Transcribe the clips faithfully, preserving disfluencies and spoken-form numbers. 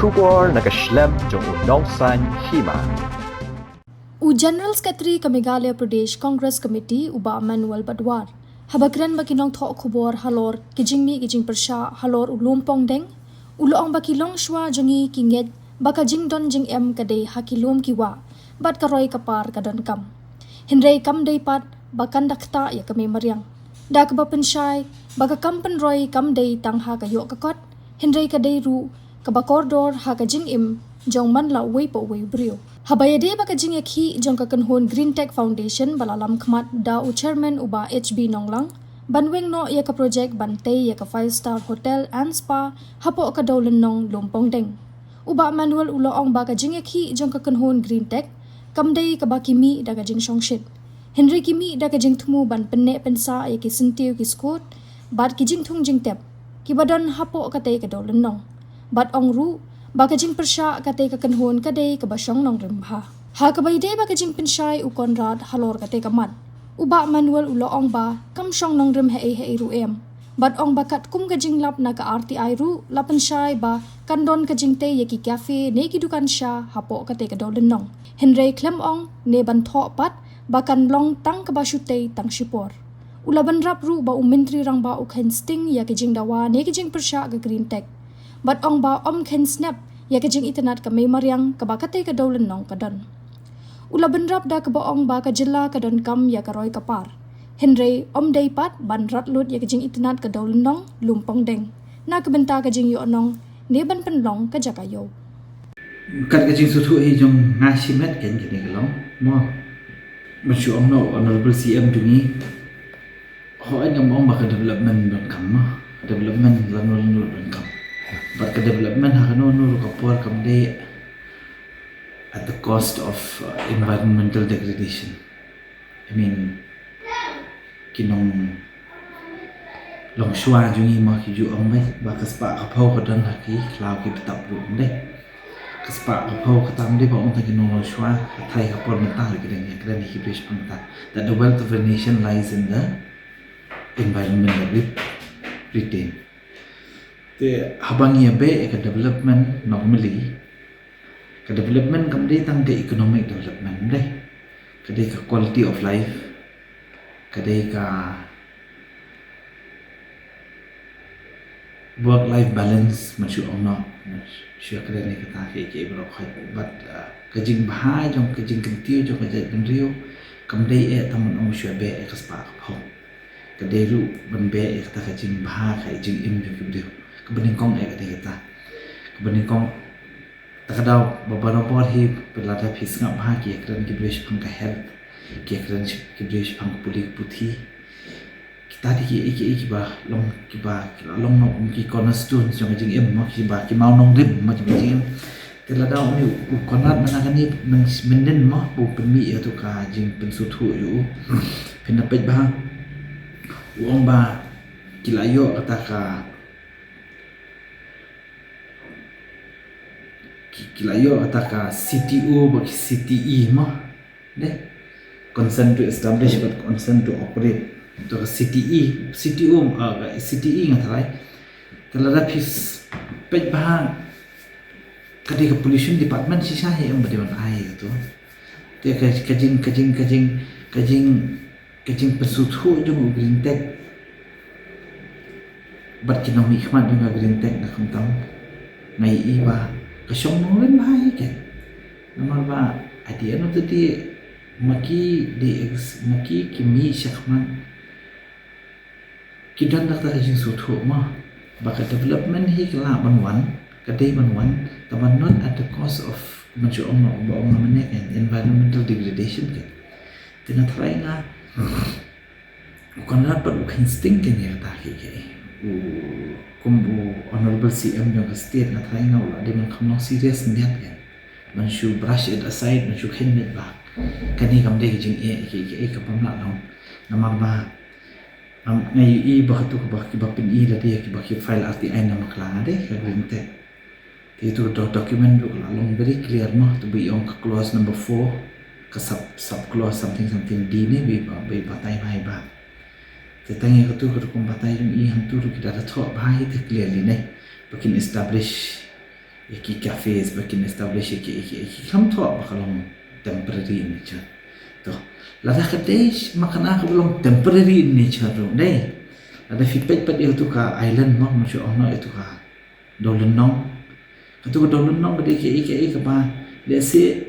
Khubor na ka shlem jong u Nongsaiñ Hima. U General Secretary ka Meghalaya Pradesh Congress Committee u Bah Manuel Badwar haba kren bad ki nongthoh khubor halor ki jingmih ki jingpyrshah halor u lum pongdeng, u la ong ba ki longshuwa jong ngi ki ngeit ba ka jingdon jingem ka dei ha ki lum ki wah bad ka roi ka par ka donkam. Hynrei kam dei pat ba kan da ktah ïa ka mei mariang, da kaba pynshai ba ka kam pynroi kam dei tang ha ka ïoh ka kot, hynrei ka dei ruh kaba kordor ha ka jingim jong man la uwei pa uwei u briew. Haba ïadei bad ka jingïakhih jong ka kynhun Green Tech Foundation ba la lam khmat da u chairman u Bah H B Nonglang ban weng noh ïa ka projek ban tei ïa ka five star hotel and spa hapoh ka dewlynnong lum pongdeng, u Bah Manuel u la ong ba ka jingïakhih jong ka kynhun Green Tech kam dei kaba ki mih da ka jingshongshit, hynrei ki mih da ka jingthmu ban pynneh pynsah ïa ki syntiew ki skud bad ki jingthung jingtep kiba don hapoh katei ka dewlynnong, bad ong ruh ba ka jingpyrshah katei ka kynhun ka dei kaba shong nongrim bha. Ha kaba ïadei bad ka jingpynshai u Conrad halor katei ka mat, u Bah Manuel u la ong ba kam shong nongrim haei haei ruh em, bad ong ba katkum ka jinglap na ka R T I ruh la pynshai ba kan don ka jingtei ïa ki cafe ne ki dukan sha hapoh katei ka dewlynnong, hynrei khlem ong ne ban thoh pat ba kan long tang kaba shu tei tang shipor. U la bynrap ruh ba u Myntri Rangbah u kheiñ sting ïa ki jingdawa ne ki jingpyrshah ka Green Tech, bad ong ba ym kheiñ snep ïa ka jingitynnad ka mei mariang kaba katei ka dewlynnong ka don. U la bynrap da kaba ong ba ka jylla ka donkam ïa ka roi ka par, hynrei ym dei pat ban rat lut ïa ka jingitynnad ka dewlynnong lum pongdeng na ka bynta ka jingïohnong ne ban pynlong ka jaka ïew. Kat ka jingsngewthuh hi jong nga shimet keiñ kane ka long mo. Ban shu ong noh Honorable C M jong ngi. Hooid, ngam ong ba ka development donkam mo. Development lano lano donkam. But ka development ha kano kano ruh ka por kam dei at the cost of uh, environmental degradation. I mean, ki nong longshuwa jong ngi mo ki ju ong beit ba ka spah ka phew ka don ha ki khlaw ki btap ruh, ym dei? Ka spah ka phew kata ym dei ba ong tang ki nong longshuwa, ka thaiñ ka por mynta la ki dang ïakren ïa ki briew shaphang kata, that the wealth of a nation lies in the environment that we retain. Te haba ngi ïa beh ïa ka development, normally ka development kam dei tang ka economic development, ym dei? Ka dei ka quality of life, ka dei ka work life balance, man shu ong noh, man shu ïakren ïa kata kaei kaei baroh khoit. But uh, ka jingbha jong ka jingkyntiew jong ka jaitbynriew kam dei eh tang ban ong shu beh ïa ka spah ka phew. Ka dei ruh ban beh ïa kata ka jingbha ka jingim jong ki briew. Kaba nyngkong eh ka dei kata. Kaba nyngkong, ta ka daw ba barabor hi, lada phi sngap bha ki ïakren ki briew shaphang ka health, ki ïakren ki briew shaphang ka pule ka puthi. Kita dei kiei kiei kiba long, kiba long noh kum ki cornerstones jong ka jingim mo, kiba ki maw nongrim mo jong ka jingim. Te lada une u Conrad mynta kane mynnin mo ba u pynmih ïa kato ka jingpynsngewthuh ïa u, phin da peit bha, u ong ba ki la ïoh kata ka, ki, ki la ïoh kata ka C T O bad ki C T E mo. Dei, consent to establish bad consent to operate. To ka C T E, C T O, uh, C T E nga tharai. Te lada phi peit bha, ka dei ka pollution department shisha hi em ba dei ban ai kato. Te ka, ka jing, ka jing, ka jing, ka jing, ka jingpynsngewthuh jong u Green Tech bad ki nongmihkhmat jong ka Green Tech na khamtam, nga ïohi ba ka shong nongrim bha hi keiñ. Namar ba at the end of the day, ma ki dei ex-, ma ki ki mih shakhmat, ki don da kata ka jingsngewthuh mo ba ka development hi ka lah ban wan, ka dei ban wan, tangba not at the cost of, man shu ong noh, ba ong mynne keiñ, environmental degradation keiñ. Te nga tharai nga, u Conrad pat u kheiñ sting keiñ ïa kata kaei kaei. U, kum u Honorable C M jong ka state, nga tharai nga u la dei ban kham long serious ïa kane. Man shu brush it aside, man shu kheiñ beit ba kane kam dei ka jingeh kaei kaei, ka bym lah long. Namar ba, um, nga ïohi ba kato kaba, kiba pyni lade, kiba ki file R T I na bakla nga dei ka Green Tech. Te ïa kato ka document ruh ka la long very clear mo, te ba i ong ka clause number four, ka sub, sub clause something something D ne, ba i ba, ba i batai bha hi ba. Te tang ïa kato ka rukom batai jong i hangto ruh ki da thoh bha hi te clearly ne, ba kin establish Ki cafes ba kin establish ki ki ki kham thoh ba ka long temporary in nature. To, lada ka dei ma ka na ka long temporary in nature ruh dei. Lada phi peit pat ïa tu ka island mo, mo shu ong no ïa tu ka Dowlynnong. Ka tu ka Dowlynnong ka dei ka ïa ka ïa ka ba, let's say,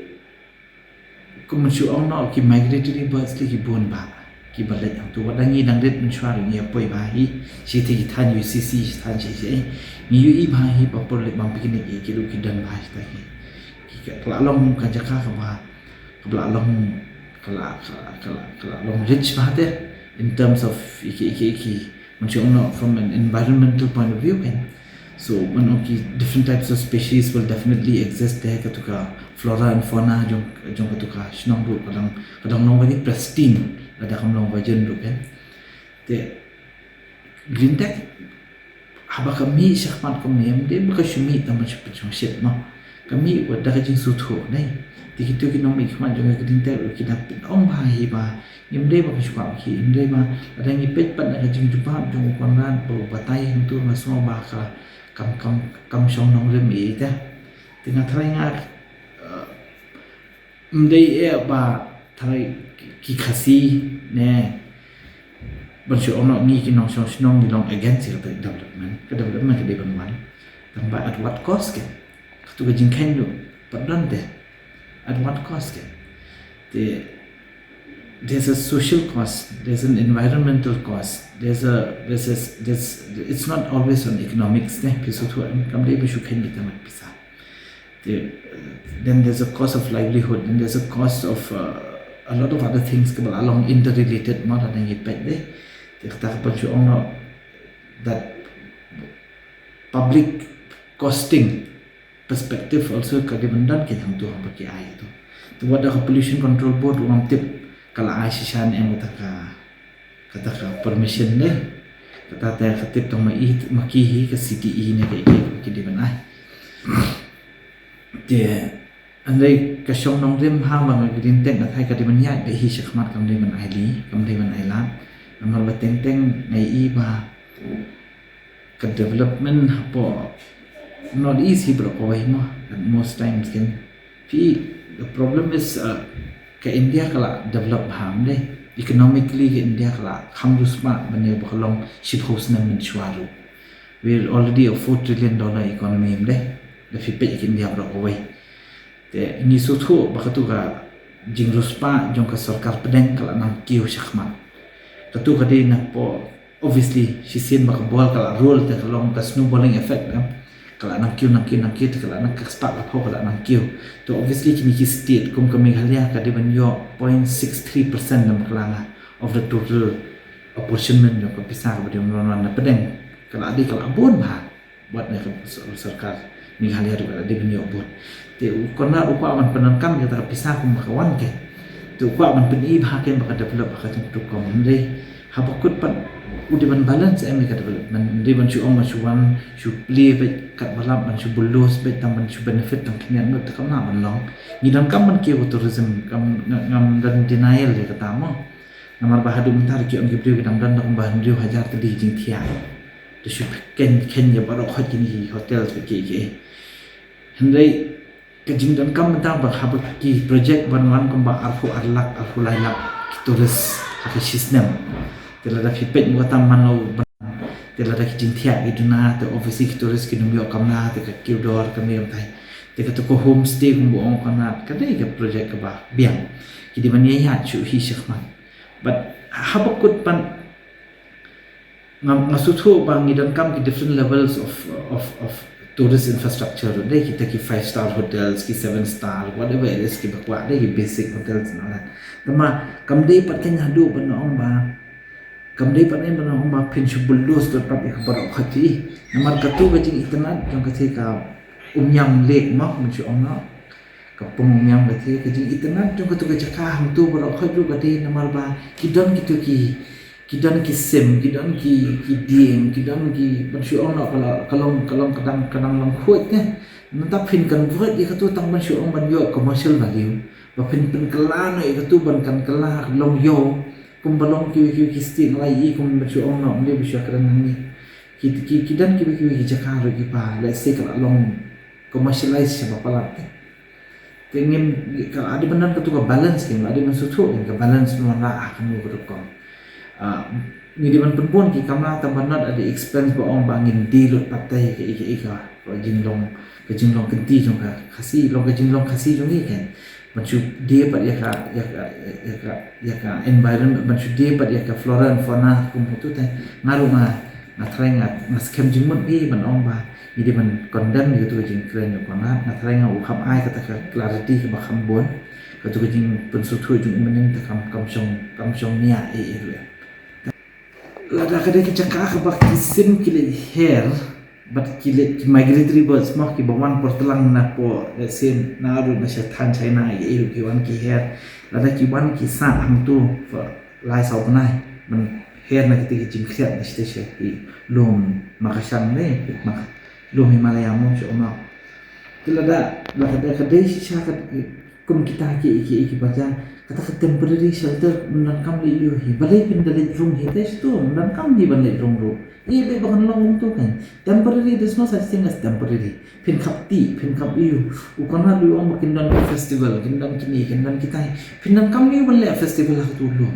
kum shu ong no ki migratory birds ki bun ba ki ba leit hangtu. Wat la ngi dang rit mynshuwa ngi ïa poi ba hi shi te ki than U C C, shi than shi shi. Ngi ïohi ba hi ba por leit bam picnic ki ruh ki don ba shi ta ki. Ki ka la long ka jaka ka ba ka la long ka la ka la ka la ka la long rich ba te in terms of ïa ki ïa ki ïa ki. Mynshuwa no from an environmental point of view kan. So one of the different types of species will definitely exist there. Ka tu ka flora and fauna jong jong ka tu ka shnong ruh ka dang ka dang long very pristine. Lada kam long virgin ruh kan. Te Greentech haba ka mih shakhmat kumne, ym dei ba ka shu mih tang ban shu pynshongshit mo. Ka mih wat da ka jingsngewthuh dei. Te kito ki nongmihkhmat jong ka Greentech ruh ki da pynong ba hi ba ym dei ba ka shu kwah ki, ym dei ba, lada ngi peit pat na ka jingjubab jong u Conrad ba u batai hangtu, nga sngew ba ka kam kam kam shong nongrim ïa ita. Te nga tharai nga, eh, ym dei eh ba tharai ki Khasi ne ban shu ong no ngi ki nongshong shnong ngi long against ïa ka development. Ka development ka dei ban wan, tang ba at what cost ke? Ka tu ka jingkheiñ ruh pat don te. At what cost ke? Te there's a social cost, there's an environmental cost, there's a there's a there's it's not always on economics ne. Pisa tu kam dei ba shu kheiñ kita mat pisa. Te, then there's a cost of livelihood, then there's a cost of, uh, a lot of other things ka ba la long interrelated mo da ngi peit dei. Te kata ka ban shu ong no that public costing perspective also ka dei ban don ki hangtu haba ki ai tu. Te wat da ka Pollution Control Board ruh ngam tip ka la ai shisha ne em kata ka kata ka permission dei. Kata te ka tip tang ma i ma ki hi ka C T E ne ka i ki dei ban ai. Te hynrei ka shong nongrim ha ma ka Greentech nga tharai ka dei ban ïaid beit hi shakhmat, kam dei ban ai li, kam dei ban ai lad. Namar ba teng teng nga i ba ka development hapoh North East hi baroh kawei mo at most times kan. Phi, the problem is, uh, ka India ka la develop bha ym dei. Economically ka India ka la kham riewspah ban ïa ba ka long shiphew snem mynshuwa ruh. We're already a four trillion dollar economy ym dei. Da phi peit ka India baroh kawei. Te ngi sngewthuh ba katu ka jingriewspah jong ka sorkar pdeng ka la nang kiew shakhmat. Katu ka dei napoh, obviously shisien ba ka bol ka la roll te ka long ka snowballing effect em. Ka la nang kiew nang kiew nang kiew te ka la nang ka spah ka phew ka la nang kiew. To obviously kine ki state kum ka Meghalaya ka dei ban ïoh point six three percent na bakla nga of the total apportionment jong ka pisa ka ba dei ban wan na pdeng. Ka la dei ka la bun bha. Wat na ka sor- sorkar Meghalaya ruh ka la dei ban ïoh bud. Te u Conrad u kwah ban pyndonkam ïa kata ka pisa kum ba ka wan ke. Te u kwah ban pyni bha ke ba ka develop ha ka jingtukum. Hynrei haba kut pat u dei ban balance em ïa ka development. Hynrei ban shu ong ban shu wan shu plie beit kat ba lap ban shu bulldoze beit tang ban shu benefit tang khyndiat ngut te kam lah ban long. Ngi donkam ban kiew ka tourism, kam nga- ngam don denial ïa kata mo. Namar ba haduh mynta ki ong ki briew ki dang don da kumba hynriew hajar tylli ki jingthiah. Te shu kheiñ kheiñ ïa baroh khoit kine ki hotel te ki ki. Hynrei ka jingdonkam mynta ba haba ki project ban wan kumba arphew ar lak arphew lai lak ki tourist ha ka shi snem. Te lada phi peit mo kata man lo ban te lada ki jingthiah ki duna te obviously ki tourist kin ym ïoh kamra te ka kiew dor ka mih ym tai. Te katu ka homestay kumba ong Conrad ka dei ka project kaba biang. Ki dei ban ïaid shuh hi shakhmat. But haba kut pat nga nga sngewthuh ba ngi donkam ki different levels of of of tourist infrastructure dei kita ki five star hotels, ki seven star, whatever it is, kiba kwah dei ki basic hotels and all that. Tangba kam dei pat kane haduh ban ong ba kam dei pat kane ban ong ba phin shu bulldoze lut pat ïa ka baroh kawei. Namar katu ka jingitynnad jong kata ka Umiam Lake mo, mynshuwa ong noh. Ka pung Umiam Lake ka jingitynnad jong katu ka jaka hangtu baroh khoit ruh ka dei namar ba ki don kitu ki ki don ki sim, ki don ki ki dieng, ki don ki, ban shu ong noh ka la- ka long ka long ka dang ka dang long khuid te. Nangta phin convert ïa katu tang ban shu ong ban ïoh commercial value. Ba phin pynkylla noh ïa katu ban kan kylla long ïoh. Kumba long ki ki ki stieh ngi la ïohi kum ban shu ong noh ym dei ban shu kren nangne. Ki ki ki don ki ki ki jaka ruh kiba let's say ka la long commercialize sha ba palat te. Te ngim, ka la dei ban don katu ka balance, ki la dei ban sngewthuh ka balance, mo la ha kano ka rukom. Ah, ngi dei ban pynbun ki kamra tang ban not at the expense ba ong ba ngin die lut pat te ka, ka, ka, ka jinglong, ka jinglong kynti jong ka Khasi, long ka jinglong Khasi jong ngi kan. Ban shu die pat ïa ka, ïa ka, ïa ka, ïa ka environment, ban shu die pat ïa ka flora and fauna kum utu te. Nga ruh nga, nga tharai nga, nga skhem jingmut hi ban ong ba ngi dei ban condemn ïa katu ka jingkren jong u Conrad, nga tharai nga u kham ai kata ka clarity kaba kham bun. Katu ka jingpynsngewthuh jong u mynnin te kam, kam shong, kam shong nia ei ei ruh. Lada ka dei ka jaka kaba ki sim ki leit her, bad ki leit, ki migratory birds mo, kiba wan por tlang na por, let's say, na ruh na sha thaiñ China, ei ei ruh ki wan ki her. Lada ki wan ki sah hangtu for lai saw bnai ban her na kita ki jingkhriat na sha, sha ki lum Makashang ne, Maka-, lum Himalaya mo, sha Umrok. Te lada, lada ka dei shisha ka, kum kita ki, ki, ki ba ja, kata ka temporary shelter, ym donkam leit ïoh hi. Balei phin da leit rung hi te, shitu, ym donkam hi ban leit rung ruh. Ïa leit ba kan long kumtu kan. Temporary, there's no such thing as temporary. Phin khap tih, phin khap ïoh. U Conrad u ong ba kin don festival, kin don kine, kin don kitai. Phin donkam ïoh ban leh festival ha katu lum.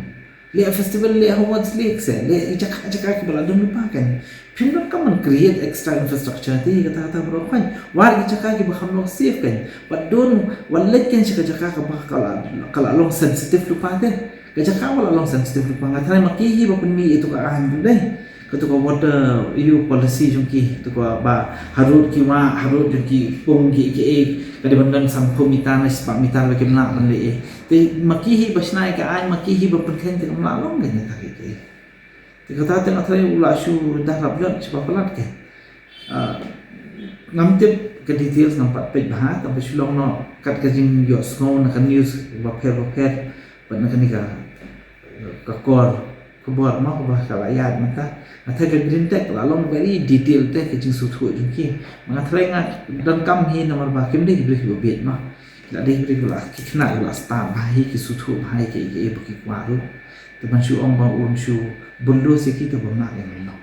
Leh festival, leh ha Wands Lake se, leh jaka, jaka kiba la don lypa kan. Phin donkam ban create extra infrastructure te, kata, kata baroh kan. Wat ki jaka kiba kham long safe kan. Wat don, wat leit kan sha ka jaka kaba ka la, ka la long sensitive lypa te. Ka jaka ba la long sensitive lypa, nga tharai ma ki hi ba pynmih ïa katu ka aiñ ruh dei. Katu ka water, ïa u policy jong ki, katu kaba harud ki wah, harud jong ki pung ki, ki ei, ka dei ban don sanphew mitar ne spah mitar ba kim lah ban leh ei. Te ma ki hi ba shna ïa ka aiñ, ma ki hi ba pynkheiñ te kam lah long ka jaka ki, ki ei. Te kata te nga tharai u la shu da lap jot sha ba palat ke. Ah, ngam tip ka details, ngam pat peit bha, tang ba shu long noh kat ka jingïohsngew na ka news bapher bapher, bad na kane ka, ka kor khubor mo, kaba ka la ïaid mynta. Nga tharai ka Green Tech la long very detail te ka jingsngewthuh jong ki. Nga tharai nga donkam hi namar ba kim dei ki briew kiba bieit mo. La dei ki briew kiba la, ki khynnah kiba la stad bha hi, ki sngewthuh bha hi ki, ki, ba ki kwah ruh. Te ban shu ong ba un shu bulldoze ïa ki te bym lah ïa ngi noh.